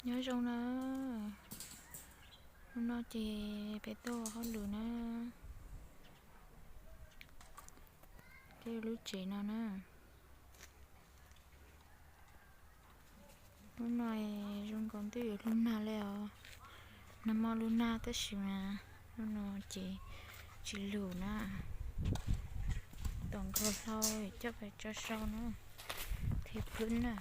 Nyob zoo na, hnub no ces peb tuaj ua hauj lwm na, peb lub tsev no na. Hnub no zoo nkaus twb yuav lug nag li os, nag hmo lug nag tab sis mas hnub no ces tsis lug na. Tom nkaus hlau coj pais tso sau na, thiab phwb na.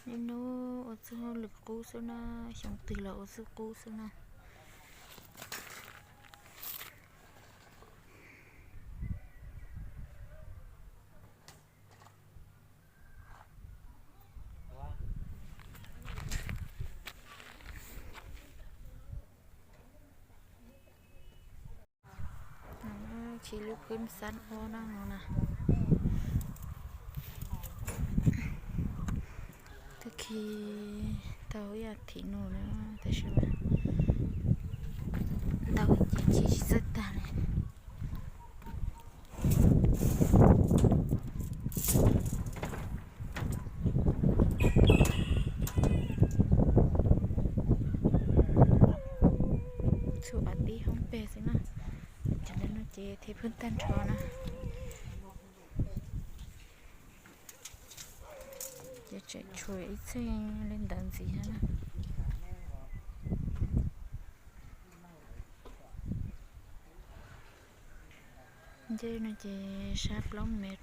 Niaj hnub ua txuj hauj lwm qub xwb na, xyoo twg los ua txuj qub xwb na. Khi lub khwb xab ob na no na. Twb khi tau ib as thiv no na, tab sis mas ntau ces khi tsis txawj tag li. Txhuam tib hoob peg xwb na, cov ntawm no ces thiaj phwb tag nrho na. Ces tseem tshuav ib txheej li ntawd ntxiv na. Ncej no ces sab plaub mev.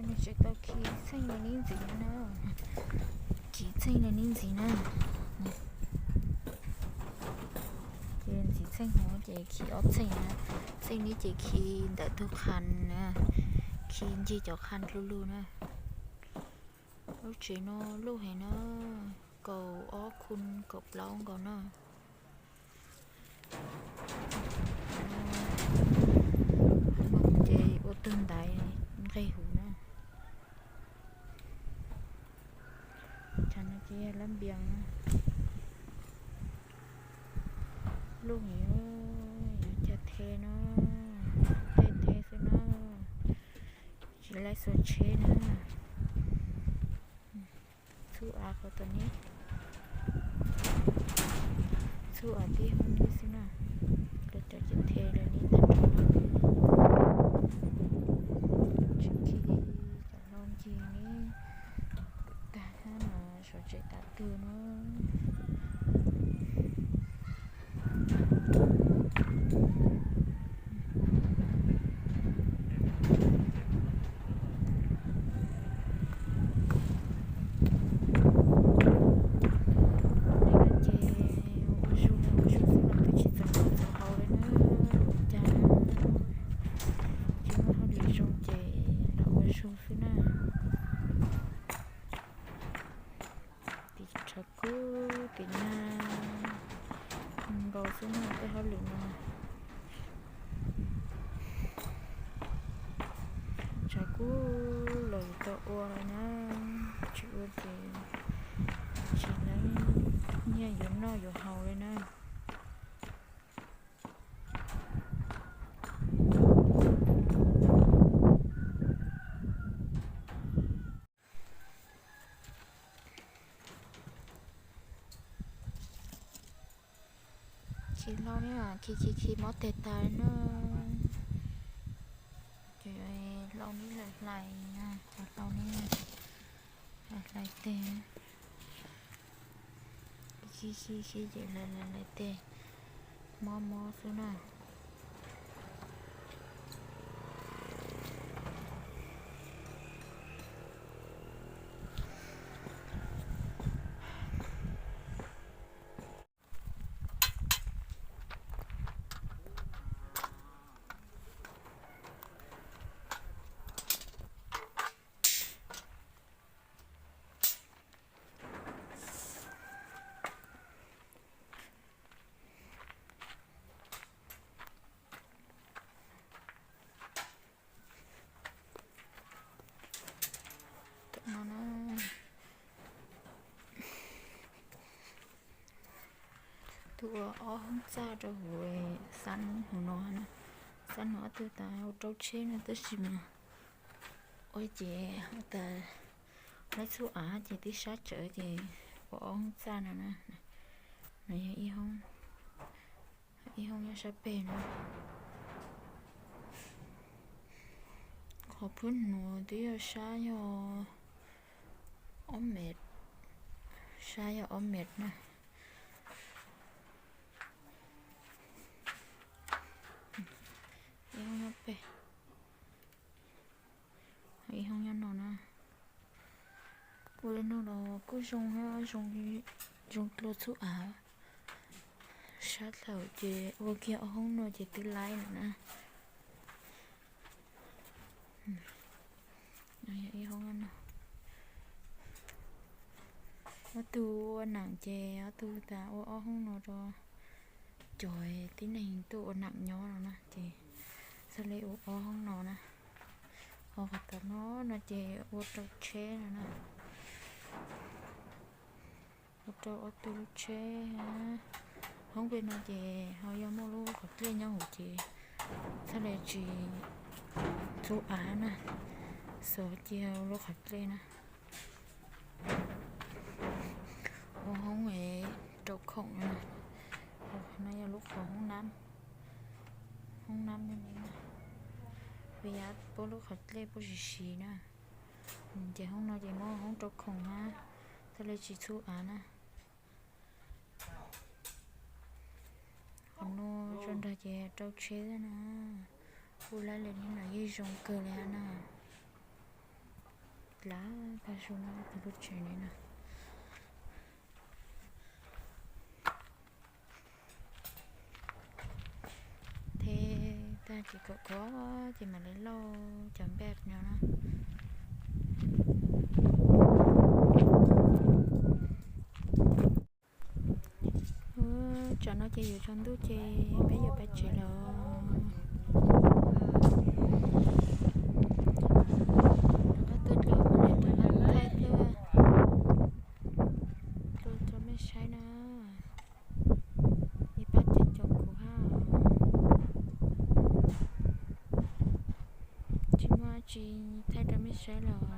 Nws tseem tau khi txheej li nib ntxiv na. Khi txheej li nib ntxiv na. Ces ntxiv txheej hauv ces khi ob txheej na. Txheej nib ces khi ntawm tug qha na, khi ncig cov qha dlub lug na. Lub tsev no luj heev na, kaum ob khu kaum plaub nkaus na. Ces ua tug ntaiv nqeg huv na. Tshav no ces yog lab npias na. Luj heev, yuav cag the no, tej the xwb na, tsis laib xuas tsheb na. Txhub av qhov tom nib, txhub av tib hoob nib xwb na, rau cov ceg the rau nib tag nrho na. Tseem khi cov hlau ncig nib tag hab mas sawv tsees tas twg na. Ces ua zug ua zug xwb los twb tsis txaus noj txaus haus li na, ua cas na. Tsis muaj hauj lwm zoo ces los ua zug xwb na. Tim tshav kub tim nag nkaus xwb na tej hauj lwm no. Tshav kub los yuav tau ua lawm na, tsis ua ces tsis muaj nyiaj yuav noj yuav haus li na. Ces hlau neb khi khi khi mob teg tas na. Ces hlau neb lawm hlais na, hlau neb hlais teg, khi khi khi ces hlais hlais hlais teg, mob mob xwb na. Tus ua ob hoob txaj rau hauv xab hauv no na. Xab no ob tug tas ua rau tsheb no tab sis mas ua ces tas laib txhub av ces twb sab tsawv ces ua ob hoob txaj no na. No yog ib hoob, ib hoob nyob sab pem no. Qhov phwb nuav twb yog sab yog ob mev, sab yog ob mev na. Ib hoob nyob pem, ib hoob nyob no na. Ua li no los kuj zoo, zoo dlua txhub av. Sab thaum ces ua kiag ob hoob no ces twb laib lawm na. Ib hoob no, ob tug ua nam ces ob tug tas ua ob hoob no rau cov tib neeg tuaj ua nam nyob no na ces txhaj le ua ob hoob no na. Ho qhov tom no no ces ua rau tsheb no na. Ua rau ob tug lub tsheb. Hoob pem no ces ho yog muaj lub qhov dlej nyob hauv ces txhaj le tsis txhub av na, xov cia lub qhov dlej na. Ua hoob rau khoom no, no yog lub qhov hoob nab, hoob nab no, vim yog puab lub qhov dlej puab siv siv na. Ces hoob no ces muab hoob rau khoom na, txhaj le tsis txhub av na. Qhov no tso nrag ces rau tsheb na. Kuj laib li no yeej zoo kawg li na. Lav tag su no tus lub tsev li no. Theb tag ces kom khov ces mam li lauj cov npaj no na. Tsam no ces yuav tsaus ntuj ces peb yuav pais tsev lawm. Rov qab tuaj dlua, rov qab thaij dlua rau mej saib na. Ib pab ces caum kuv hab. Tsis muaj dab tsi thaij rau mej saib lawm.